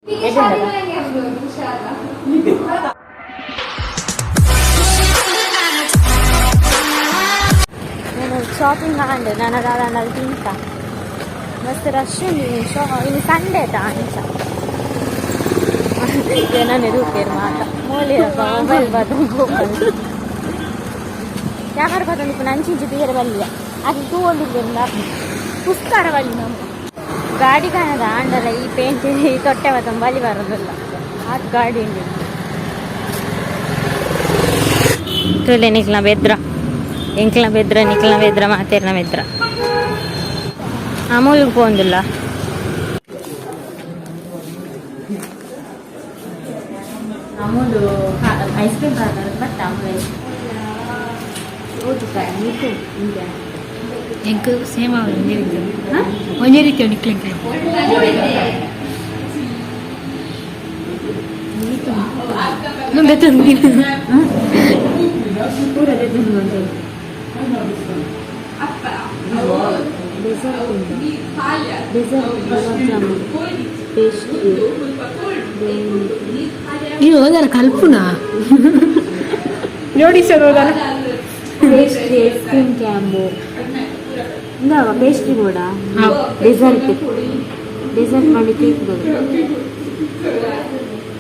ठीक है, शादी मिलेंगे हम लोग इंशाल्लाह. ಶಾಪಿಂಗ್ ಆಂಡ್ ನಾನು ದಾದ ತಿಂತ. ಮಸ್ತ್ ರಶ್ ಉಂಡು. ಶಾ ಇನ್ನು ಸಂಡೆ ತಾ ಅಂಚ ನಾನು ರೂಪೇರು ಮಾತ ಮೋಲಿರಪ್ಪ ಮೊಬೈಲ್ ಬರ್ತೊಂದು ಕ್ಯಾಮರಾ ಬರ್ತೊಂದು ಇಪ್ಪು ನಂಚಿಂಚಿ ತೀರ ಬಲ್ಲಿಯ ಅದು ತೂವೊಂದಿಲ್ಲ. ಪುಸ್ಕಾರ ಬಲ್ಲಿ ನಮ್ಮ ಗಾಡಿ ಕಾಣದ ಆಂಡಲ ಈ ಪೇಂಟ್ ಈ ತೊಟ್ಟೆ ಬತ್ತೊಂದು ಬಲಿ ಬರೋದಿಲ್ಲ. ಆತ್ ಗಾಡಿ ಉಂಡು. ತೂಲೆ, ನಿಕ್ಲ ಬೆದ್ರ, ಎಂಕ್ಲ ಬೆದ್ರ, ನಿಕ್ಲ ಬೆದ್ರ, ಮಾತೇರ್ನ ಬೆದ್ರ. ಅಮೂಲ್ಗೆ ಪೋಂದಿಲ್ಲ. Amul ice cream but Amul ice ಓದು. ಎಂಕ್ ಸೇಮ್ ಒಂಜೇ ರೀತಿ, ಒಂಜೇ ರೀತಿ ನಿಕ್ಲೆಂಕ. ಬೆತ್ತೊಂದು. ಪೂರ ದೆತ್ತೊಂದು. Dessert, dessert, gulab jamun, pastry. ನೀವು ಹೋದಾರ ಕಲ್ಪುನಾ ನೋಡಿ ಸರ್, ಹೋದಾರ. ಪೇಸ್ಟ್ರಿ, ಐಸ್ ಕ್ರೀಮ್ ಕ್ಯಾಂಬು ಇಂದಾವ ಪೇಸ್ಟ್ರಿ ಕೂಡ. ಡೆಸರ್ಟ್, ಡೆಸರ್ಟ್ ಮಾಡಿ ಕೇಕ್,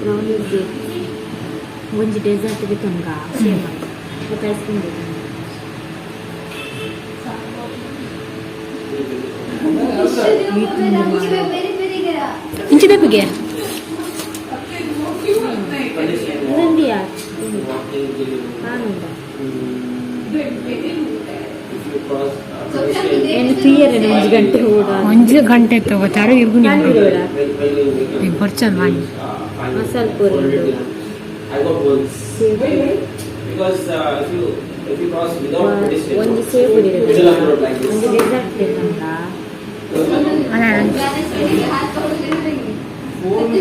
ಬ್ರೌನಿ ಕೇಕ್. ಒಂಜಿ ಡೆಸರ್ಟ್ ದೆತ್ತೊನ್ಗ ಸೇಮ್ ಬೊಕ್ಕ ಐಸ್ ಕ್ರೀಮ್ ದೆತ್ತೊನ್ಗ. ಇಂಚಿ ದಪ್ಪಿಗೆ. ಉಂದಿಯಾ ಕಾಣುಂಡ. ಏನು ತೂಯರೆ ಒಂಜಿ ಗಂಟೆ ಓಡ. ಒಂಜಿ ಗಂಟೆ ತಗೋತಾರೆ ಇರ್ಗು. ಬರ್ಚನ್ ಮಾಡಿ. ಮಸಾಲ ಪೂರಿ ಉಂಟು. I got once because if you cross without pedestrian, ಒಂಜಿ save Puri. Middle of the road like this. ಒಂಜಿ ಡೆಸರ್ಟ್ ದೆತ್ತೊನ್ಗ. ಅಲ್ಲ. ಒಂಜಿ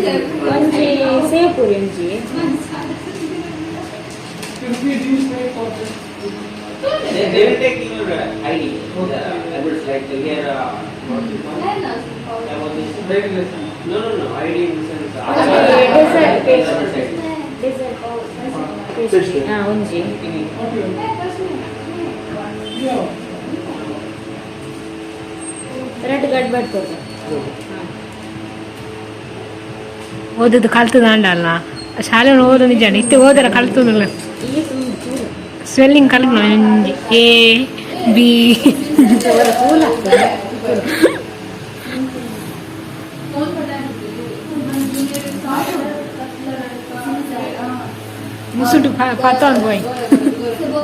ಸೇವ್ ಪುರಿ ಒಂಜಿ. They will take your ID. The adults like here. What you call? Yeah, what is- No, ID in the sense. Dessert, pastry. Adult ID. Dessert, pastry ಹಾ ಒಂಜಿ. ರಡ್ಡ್ ಗಡ್ಬಡ್ ಕೊರ್ಪ. ಓದೋದು ಕಲ್ತದ ಅಲ್ಲ, ಶಾಲೆ ಓದೋ ನಿಜ. ಇತ್ತೆ ಓದರ ಕಲ್ತದಲ್ಲ. ಈ ಪೂರ. ಸ್ಪೆಲ್ಲಿಂಗ್ ಕಲ್ಪನ ಒಂಜಿ ಎ ಬಿ. ಪೂಲ. ಮುಸುಟು ಪತ್ತೊಂದು ಪೋಯ್.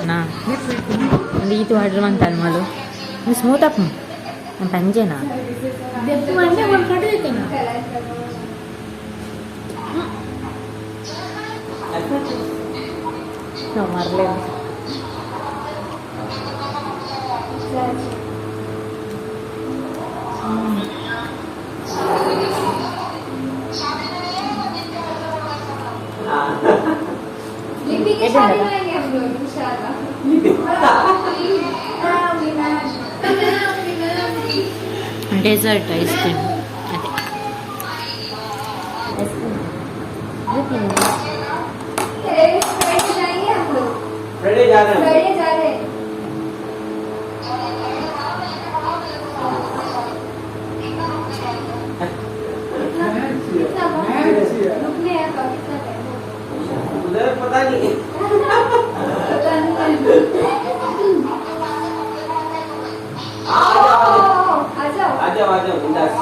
ನಾ ಒಂದು ಈತು ಆರ್ಡರ್ ಮಂತಾಲ್ ಮಾಲು ಸ್ಮೂತ್ ಅಪ್ ಪಂಜೆನಾ. ನಾವು ಮರಲೇ. लिपि की शादी मिलेंगे हम लोग इंशाल्लाह. ಡೆಸರ್ಟ್ ಐಸ್ ಕ್ರೀಮ್ ಅದೇ ಐಸ್ ಕ್ರೀಮ್. फ्राइडे जाएंगे हम लोग. Friday जा रहे हैं. फ्राइडे जा रहे हैं. कितना रुकने हैं का कितना टाइम? उधर पता नहीं. पता नहीं. आ जाओ. आ जाओ. आ जाओ, आ जाओ, बिंदास.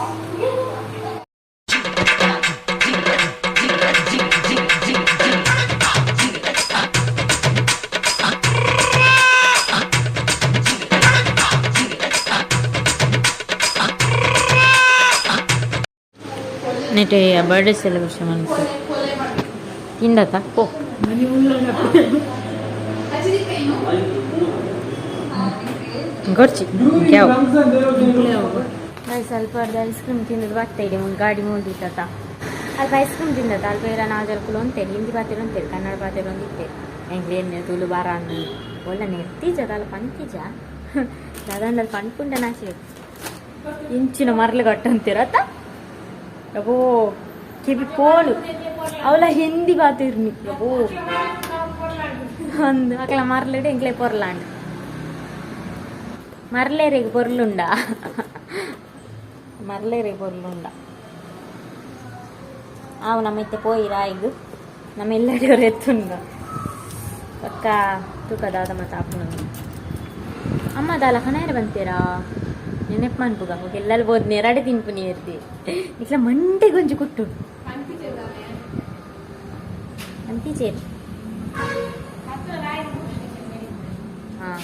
ನೆಟ್ ಬರ್ಡೇ ಸೆಲೆಬ್ರೇಷನ್ ಅಂತ ತಿಂದತ ಪೋ. ಗೊರ್ಚಿ ಕ್ಯಾವ್. ಸ್ವಲ್ಪ ಅರ್ಧ ಐಸ್ ಕ್ರೀಮ್ ತಿಂದದ್ದು ಬರ್ತಾ ಇದೆ. ಒಂದು ಗಾಡಿ ಮೂಡಿತ್ತ ಅಲ್ಪ ಐಸ್ ಕ್ರೀಮ್ ತಿಂದತ್ತ. ಅಲ್ಪ ಇರ ನಾಜಲ್ ಕುಲ ಅಂತೇಳಿ ಹಿಂದಿ ಪಾತೆರ ಅಂತೇಳಿ ಕನ್ನಡ ಪಾತೆರ ಒಂದಿತ್ತೆ. ಎಂಕ್ಲು ತುಳು ಬಾರ ಅಂದು ಒಲ್ಲ ನೆರ್ತೀಜ ಅಲ್ಲ ಪಂತಿಜ ದಾದಂಡಲ್ಲಿ ಪನ್ಪುಂಡ ನಾಚೆ ಇಂಚಿನ ಮರಳು ಕಟ್ಟಂತೀರತ್ತ. ಅಬ್ಬೋ. ಕೆಬಿ ಕೋಲು ಅವಳ ಹಿಂದಿ ಬಾತಿರ್ನಿ ಓ ಅಂದ್ ಅಕ್ಲ ಮರ್ಲೆಡ್ ಎಂಕ್ಲೆ ಪೊರ್ಲಾಂಡ್ ಮರ್ಲೇರಿಗೆ ಪೊರ್ಲುಂಡ ಮರ್ಲೇರಿಗೆ ಪೊರ್ಲುಂಡ ಆವು ನಮ್ಮ ಇತ್ತೆ ಪೋಯಿರಾ ಈಗ ನಮ್ಮ ಎಲ್ಲರಿಯವರು ಎತ್ತುಂಡ ಪಕ್ಕ ತೂಕ ದಾದ ಮತ್ತೆ ಆಪುನ ಅಮ್ಮ ದಾಲ ಕನಾಯರ ಬಂತೀರಾ ನೆನಪು ಮನ್ಪುಗ ಎಲ್ಲಲ್ಲಿ ಬೋದು ನೇರಾಡೆ ತಿನ್ಪು ನೀರ್ದಿ ಇట్లా ಮಂಡೆ ಗೊಂಜಿ ಕೊಟ್ಟು ಅಂತಿಚೇರಿ. ಹಾಂ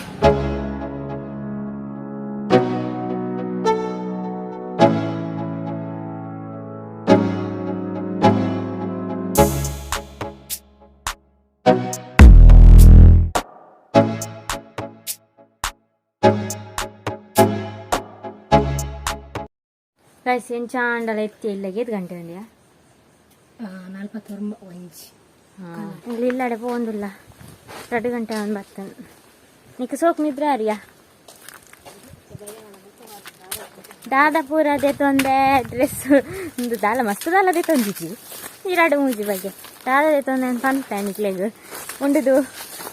ಗೈಸ್, ಎಂಚಾಂಡಲ ಎತ್ತಿ ಇಲ್ಲ. ಏತ್ ಗಂಟೆ ಉಂಡಿಯಾ? 41. ಇಲ್ಲಿ ಇಲ್ಲಡೆ ಪೋಂದುಲ್ಲ, 2 ಗಂಟೆ ಒಂದು ಬರ್ತೇನೆ. ನಿಕ್ಕ ಸೋಕ್ ನಿದ್ರೆ ಅರಿಯ ದಾದ ಪೂರ ತೊಂದೆ ಡ್ರೆಸ್ ಒಂದು ದಾಲ ಮಸ್ತ್ ದಾಲ ತೊಂದಿಜ್ಜಿ. ಎರಡು ಮೂಜಿ ಬಗ್ಗೆ ದಾದ ತೊಂದೆ ಪನ್ಪೆ ನಿಕ್ಲೆಗ್ ಉಂಡುದು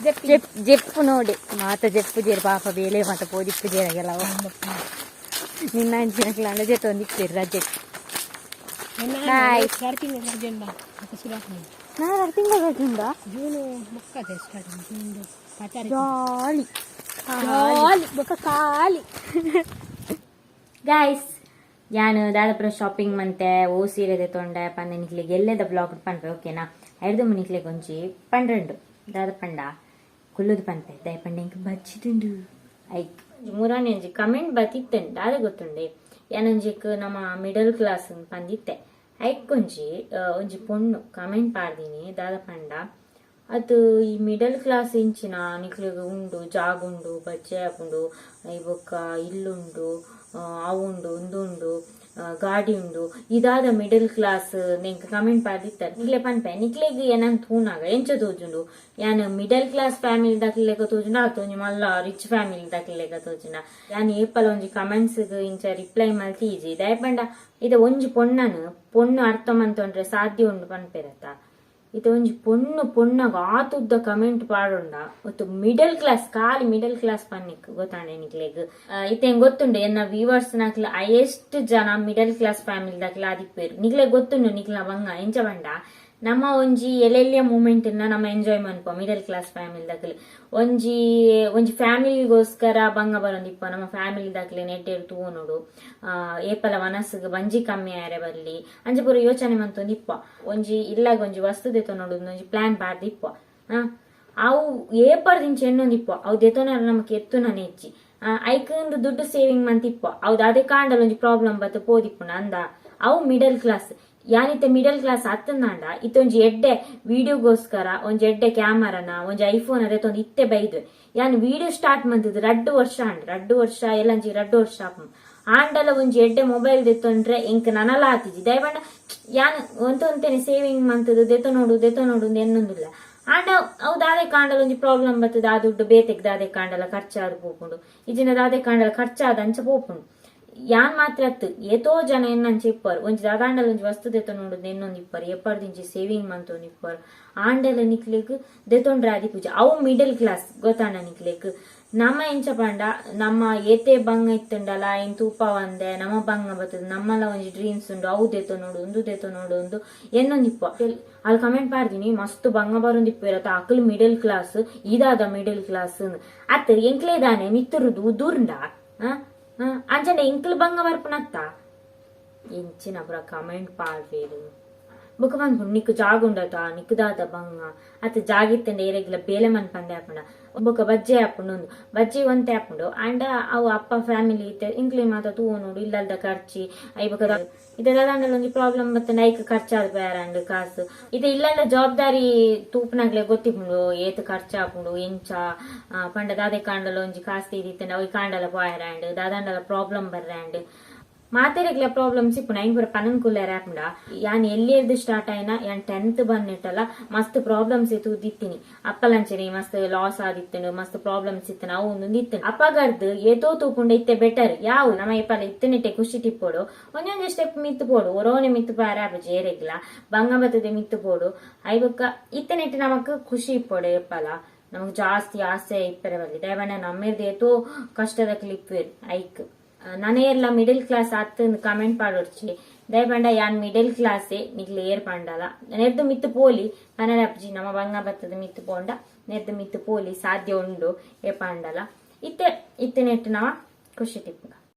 ಜೆಪ್ ಜೆಪ್ಪು ನೋಡಿ ಮಾತ ಜೆಪ್ಪು ಜೇರು ಪಾಪ ಬೇಲೆ ಮಾತ ಪೋದಿಪ್ಪು ಜೇರಾಗೆಲ್ಲ ನಿನ್ನ ಅಂಚಿನ ಜೆತ್ತೊಂದಿಪ್ಪೇರು ರಜೆ. Bye. 2 ತಿಂಗಳು ರಜೆ ಉಂಡಾ? ಶುರು ಆಗ್ತದೆ. ನಾನು 2 ತಿಂಗಳು ರಜೆ ಉಂಡಾ? ಜೂನ್ ಮುಕ್ಕದೆ ಸ್ಟಾರ್ಟ್, ಜೂನ್ ಪಚಾರಿ. ಜಾಲಿ. ಜಾಲಿ ಬೊಕ್ಕ ಖಾಲಿ. ಗಾಯ್ಸ್, ಯಾನು ದಾದಪುರ ಶಾಪಿಂಗ್ ಮಂತೆ ಓ ಸೀರೆ ತೊಂಡೆ ಪಂದೆ ನಿಕ್ಲೆಗ್ ಎಲ್ಲೆದ ಬ್ಲಾಗ್ ಪನ್ಪೆ, ಓಕೆನಾ? ಐರ್ದು ನಿಕ್ಲೆಗ್ ಒಂಜಿ 12 ದಾದ ಪಂಡ ಕುಲ್ಲುದು ಪನ್ಪೆ. ದಯ ಪಂಡ ಇಂಕ್ ಬಚ್ಚಿದುಂಡು. ಐಕ್ ಮುರಾನಿ ಒಂಜಿ ಕಮೆಂಟ್ ಬತ್ತಿತ್ತಂಡು, ದಾದ ಗೊತ್ತುಂಡೆ? ಯಾನೊಂಜಿಕ್ ನಮ್ಮ ಮಿಡಲ್ ಕ್ಲಾಸ್ ಪಂದಿತ್ತೆ. ಐಕ್ ಒಂಜಿ ಒಂಜಿ ಪೊಣ್ಣು ಕಮೆಂಟ್ ಪಾಡ್ದಿನಿ. ದಾದ ಪಂಡ, ಅದು ಈ ಮಿಡಲ್ ಕ್ಲಾಸ್ ಇಂಚಿನ ನಿಕ್ಲೆಗ್ ಉಂಡು, ಜಾಗ ಉಂಡು, ಬಜ್ಜೆ ಆಪುಂಡು, ಈ ಬೊಕ್ಕ ಇಲ್ಲುಂಡು, ಅವು ಉಂಡು, ಉಂದು ಉಂಡು, ಗಾಡಿ ಉಂಡು, ಇದಾದ ಮಿಡಲ್ ಕ್ಲಾಸ್ ನಿಂಕ್ ಕಮೆಂಟ್ ಪಾಡ್ದಿತ್ತಾರೆ. ನಿಕ್ಲೆ ಪನ್ಪೆ, ನಿಕ್ಲೆಗ್ ಏನನ್ ತೂನಾಗ ಎಂಚ ತೋಜುಂಡು? ಯಾನ್ ಮಿಡಲ್ ಕ್ಲಾಸ್ ಫ್ಯಾಮಿಲಿ ದಕ್ಲೆಗ ತೋಜುಂಡ ಅತ್ತ ಒಂಜಿ ಮಲ್ಲ ರಿಚ್ ಫ್ಯಾಮಿಲಿ ದಕ್ಲೆಗ ತೋಜುಂಡ? ಯಾನ್ ಏಪಲ ಒಂಜಿ ಕಮೆಂಟ್ಸ್ ಇಂಚ ರಿಪ್ಲೈ ಮಲ್ತೀಜಿ. ದಯಪಂಡ ಇದ ಒಂಜಿ ಪೊಣ್ಣನು ಪೊಣ್ಣು ಅರ್ಥ ಮಂತೊಂಡ್ರೆ ಸಾಧ್ಯ ಉಂಡು ಪನ್ಪೆರತ್ತ. ಇದು ಒಂಜಿ ಪೊಣ್ಣು ಪೊಣ್ಣಗ ಆತುದ್ದ ಕಮೆಂಟ್ ಪಾಡೊಂಡ ಒತ್ತು ಮಿಡಲ್ ಕ್ಲಾಸ್, ಖಾಲಿ ಮಿಡಲ್ ಕ್ಲಾಸ್ ಪನ್ನಿಕ್ ಗೊತ್ತಾಂಡೆ ನಿಕ್ಲೆಗ್? ಇತ್ತೆ ಎಂಕ್ ಗೊತ್ತುಂಡು, ಎನ್ನ ವ್ಯೂವರ್ಸ್ ನಕ್ಲ ಹೈಯೆಸ್ಟ್ ಜನ ಮಿಡಲ್ ಕ್ಲಾಸ್ ಫ್ಯಾಮಿಲಿ ದಕ್ಲ ಆದಿಪ್ಪೇರು. ನಿಕ್ಲೆಗ್ ಗೊತ್ತುಂಡು ನಿಕ್ಲ ಬಂಗ ಎಂಚ ಪಂಡ, ನಮ್ಮ ಒಂಜಿ ಎಲ್ಲೆಲ್ಲಿಯ ಮೂಮೆಂಟ್ ನಮ್ಮ ಎಂಜಾಯ್ ಮನ್ಪ. ಮಿಡಲ್ ಕ್ಲಾಸ್ ಫ್ಯಾಮಿಲಿ ದಕ್ಲೆ ಒಂಜಿ ಒಂಜಿ ಫ್ಯಾಮಿಲಿಗೋಸ್ಕರ ಬಂಗ ಬರೊಂದಿಪ್ಪ. ನಮ್ಮ ಫ್ಯಾಮಿಲಿ ದಾಕ್ಲೆ ನೆಟ್ಟೆರ್ ತೂವೊನೊಡು, ಏಪಲ ಮನಸ್ಸಿಗೆ ಬಂಜಿ ಕಮ್ಮಿ ಆಯರೆ ಬರ್ಲಿ, ಅಂಚ ಪೂರ ಯೋಚನೆ ಮಂತೊಂದಿಪ್ಪ. ಒಂಜಿ ಇಲ್ಲಾಗ ಒಂಜಿ ವಸ್ತು ದೆತೊನೊಡು, ಒಂಜಿ ಪ್ಲಾನ್ ಪಾಡ್ದಿಪ್ಪ. ಅವು ಏಪರ್ದಿಂಚ ಎನ್ನೊಂದಿಪ್ಪ, ಅವು ದೆತೊನರ ನಮಕ್ ಎತ್ತುನನೆ ಹೆಚ್ಚಿ. ಐಕ್ ಒಂದು ದುಡ್ಡು ಸೇವಿಂಗ್ ಮಂತಿಪ್ಪ. ಅವು ಅದೇ ಕಾಂಡಲ ಒಂಜಿ ಪ್ರಾಬ್ಲಮ್ ಬತ್ತ ಪೋದಿಪ್ಪುಂಡು ಅಂದ. ಅವು ಮಿಡಲ್ ಕ್ಲಾಸ್. ಯಾನಿತ್ತೆ ಮಿಡಲ್ ಕ್ಲಾಸ್ ಅತ್ತಂದಾಂಡ ಇತ್ತೊಂಜಿ ಎಡ್ಡೆ ವಿಡಿಯೋಗೋಸ್ಕರ ಒಂಜಿ ಎಡ್ಡೆ ಕ್ಯಾಮರಾನ, ಒಂಜಿ ಐಫೋನ್ ಅದೇ ಇತ್ತೆ ಬೈದ್ವೆ. ಯಾನ್ ವಿಡಿಯೋ ಸ್ಟಾರ್ಟ್ ಮಂತಿದ್ದು 2 ವರ್ಷ ಆಂಡ್, 2 ವರ್ಷ ಎಲ್ಲಂಜಿ 2 ವರ್ಷ ಆಂಡಲ ಒಂಜಿ ಎಡ್ಡೆ ಮೊಬೈಲ್ ದೆತ್ತೊಂಡ್ರೆ ಇಂಕ್ ನನಲ ಆತಿಜಿ. ದಯಪಂಡ ಯಾನ್ ಒಂತ ಒಂತೆನೆ ಸೇವಿಂಗ್ ಮಂತದ್ದು ದೆತ್ತೊ ನೋಡು ದೆತ್ತೊ ನೋಡು ಎನ್ನೊಂದಿಲ್ಲ. ಆಂಡ ಅವು ದಾದೆ ಕಾಂಡಲ ಒಂಜಿ ಪ್ರಾಬ್ಲಮ್ ಬರ್ತದೆ, ಆ ದುಡ್ಡು ಬೇತೆಗ್ ದಾದೆ ಕಾಂಡಲ ಖರ್ಚಾದ್ ಪೋಪುಂಡು, ಇಜಿನ ದಾದೆ ಕಾಂಡಲ ಖರ್ಚಾದ ಅಂಚ ಪೋಪುಂಡು. ಯಾನ್ ಮಾತ್ರ ಅತ್ತು, ಏತೋ ಜನ ಎನ್ನಂಚ ಇಪ್ಪರು. ಒಂಜಿ ದಾದಾಂಡಲ ಒಂಜಿ ವಸ್ತು ದೆತ್ತೊ ನೋಡುದು ಎನ್ನೊಂದು ಇಪ್ಪರು, ಎಪ್ಪರ್ದಿಂಚಿ ಸೇವಿಂಗ್ ಮಂತೊಂದು ಇಪ್ಪರು. ಆಂಡಲ ನಿಕ್ಲೆಗ್ ದೆತ್ತೊಂಡ್ರೆ ಆದಿ ಪೂಜೆ. ಅವು ಮಿಡಲ್ ಕ್ಲಾಸ್ ಗೊತ್ತಾಂಡ ನಿಕ್ಲೆಗ್? ನಮ್ಮ ಎಂಚ ಪಂಡ, ನಮ್ಮ ಏತೆ ಬಂಗ ಇತ್ತುಂಡಲ ಏನ್ ತೂಪ ಒಂದೆ ನಮ್ಮ ಬಂಗ ಬರ್ತದೆ. ನಮ್ಮಲ ಒಂಜಿ ಡ್ರೀಮ್ಸ್ ಉಂಡು, ಅವು ದೆತ್ತೊ ನೋಡು, ಉಂದು ದೆತ್ತೊ ನೋಡು ಉಂದು ಎನ್ನೊಂದಿಪ್ಪ. ಅಲ್ಲಿ ಕಮೆಂಟ್ ಪಾಡ್ದಿನಿ, ಮಸ್ತ್ ಬಂಗ ಬರೊಂದಿಪ್ಪು ಅಕಲ್ ಮಿಡಲ್ ಕ್ಲಾಸ್, ಇದಾದ ಮಿಡಲ್ ಕ್ಲಾಸ್ ಅತ್ತ ಎಂಕ್ಲೇ ದಾನೆ ಮಿತ್ತರುದು ಉದುರ್ಂಡ ಅಂಚನೆ ಎಂಕ್ಲು ಬಂಗ ಬರ್ಪುನತ್ತ ಎಂಚಿನ ಪುರ ಕಮೆಂಟ್ ಪಾಡ್ವೇರು. ಬೊಕ ಪನ್ಪುಂಡು, ನಿಕ್ಕ್ ಜಾಗ ಉಂಡತ, ನಿಕ್ಕ್ ದಾದ ಬಂಗ ಅತ್ತ? ಜಾಗ ಇತ್ತಂಡ ಏರೆಗ್ಲ ಬೇಲೆ ಮನ್ಪಂದೆ ಆಪುಂಡ? ಬೊಕ ಬಜ್ಜೆ ಆಪುಂಡು, ಉಂದು ಬಜ್ಜೆ ಒಂತೆ ಆಪುಂಡು. ಅಂಡ ಅವು ಅಪ್ಪ ಫ್ಯಾಮಿಲಿ ಇತ್ತೆ ಇಂಕ್ಲೆ ಮಾತ ತೂವೊನೊಡು, ಇಲ್ಲಲ್ದ ಖರ್ಚಿ I. ಬೊಕ ಇತ್ತೆ ದಾದಾಂಡಲ ಒಂಜಿ ಪ್ರಾಬ್ಲಮ್ ಬತ್ತಂಡ ಐಕ್ ಖರ್ಚಾದ್ ಬೇರಂಡ್ ಕಾಸು. ಇತ್ತೆ ಇಲ್ಲಲ್ದ ಜವಾಬ್ದಾರಿ ತೂಪುನಾಗ್ಲೆ ಗೊತ್ತಿಪ್ಪುಂಡು ಏತ್ ಖರ್ಚಾಪುಂಡು ಎಂಚ ಪಂಡ. ದಾದೆ ಕಾಂಡಲ ಒಂಜಿ ಕಾಸ್ ದೀದಿತ್ತಂಡ ಅವು ಕಾಂಡಲ ಪೋಯರಾಂಡ್, ದಾದಾಂಡಲ ಪ್ರಾಬ್ಲಮ್ ಬರ್ರಾಂಡ್. ಮಾತೆರೆಗ್ಲ ಪ್ರಾಬ್ಲಮ್ಸ್ ಇಪ್ಪುಂಡು. ಐನ್ ಪೂರ ಪನನ್ ಕುಲ್ಲೆರೆ ಆಪುಂಡ? ಯಾನ್ ಎಲ್ಲಿರ್ದ್ ಸ್ಟಾರ್ಟ್ ಆಯಿನ, ಯಾನ್ ಟೆಂತ್ ಬನ್ನಿಟ್ಟಲ ಮಸ್ತ್ ಪ್ರಾಬ್ಲಮ್ಸ್ ತೂದಿತ್ತಿನಿ. ಅಪ್ಪಲಂಚನೆ ಮಸ್ತ್ ಲಾಸ್ ಆದಿತ್ತುಂಡು, ಮಸ್ತ್ ಪ್ರಾಬ್ಲಮ್ಸ್ ಇತ್ತು, ಅವು ಒಂದೊಂದು ಇತ್ತು. ಅಪಗರ್ದ್ ಏತೋ ತೂಪುಂಡ ಇತ್ತೆ ಬೆಟರ್. ಯಾವು ನಮ್ಮ ಇಪ್ಪಲ ಇತ್ತನಿಟ್ಟೆ ಖುಷಿ ಟಿಪ್ಪೋಡು, ಒಂಜೊಂಜಿ ಸ್ಟೆಪ್ ಮಿತ್ತು ಪೋಡು. ಒರೋನೆ ಮಿತ್ತು ಪಾರ ಆಪುಜಿ ಏರೆಗ್ಲ. ಬಂಗ ಬತ್ತದೆ ಮಿತ್ತು ಪೋಡು. ಐಬೊಕ್ಕ ಇತ್ತನೆಟ್ ನಮಕ್ ಖುಷಿ ಇಪ್ಪೊಡು. ಏಪಲ ನಮಕ್ ಜಾಸ್ತಿ ಆಸೆ ಇಪ್ಪರೆ ಬಲ್ಲಿ. ದಯಪಂಡ ನಮ್ಮಿರ್ದ್ ಏತೋ ಕಷ್ಟದ ಕ್ಲಿಪ್ ಐಕ್ ನನ ಏರ್ಲ ಮಿಡಲ್ ಕ್ಲಾಸ್ ಅತ್ತ್ ಕಮೆಂಟ್ ಪಾಡೊಡ್ಚಿ. ದಯಪಂಡ ಯಾನ್ ಮಿಡಲ್ ಕ್ಲಾಸೇ. ನಿಕ್ಲೆ ಏರ್ ಪಂಡಲ ನೆರ್ದು ಮಿತ್ತು ಪೋಲಿ ಪನರೆ ಅಪ್ಜಿ. ನಮ್ಮ ಬಂಗ ಬತ್ತದ ಮಿತ್ತು ಪೋಂಡ ನೆರ್ದು ಮಿತ್ತು ಪೋಲಿ, ಸಾಧ್ಯ ಉಂಡು. ಏ ಪಂಡಲ ಇತ್ತೆ ಇತ್ತೆ ನೆಟ್ಟು ನವ ಖುಷಿ ಟಿಪ್ಪುಗ.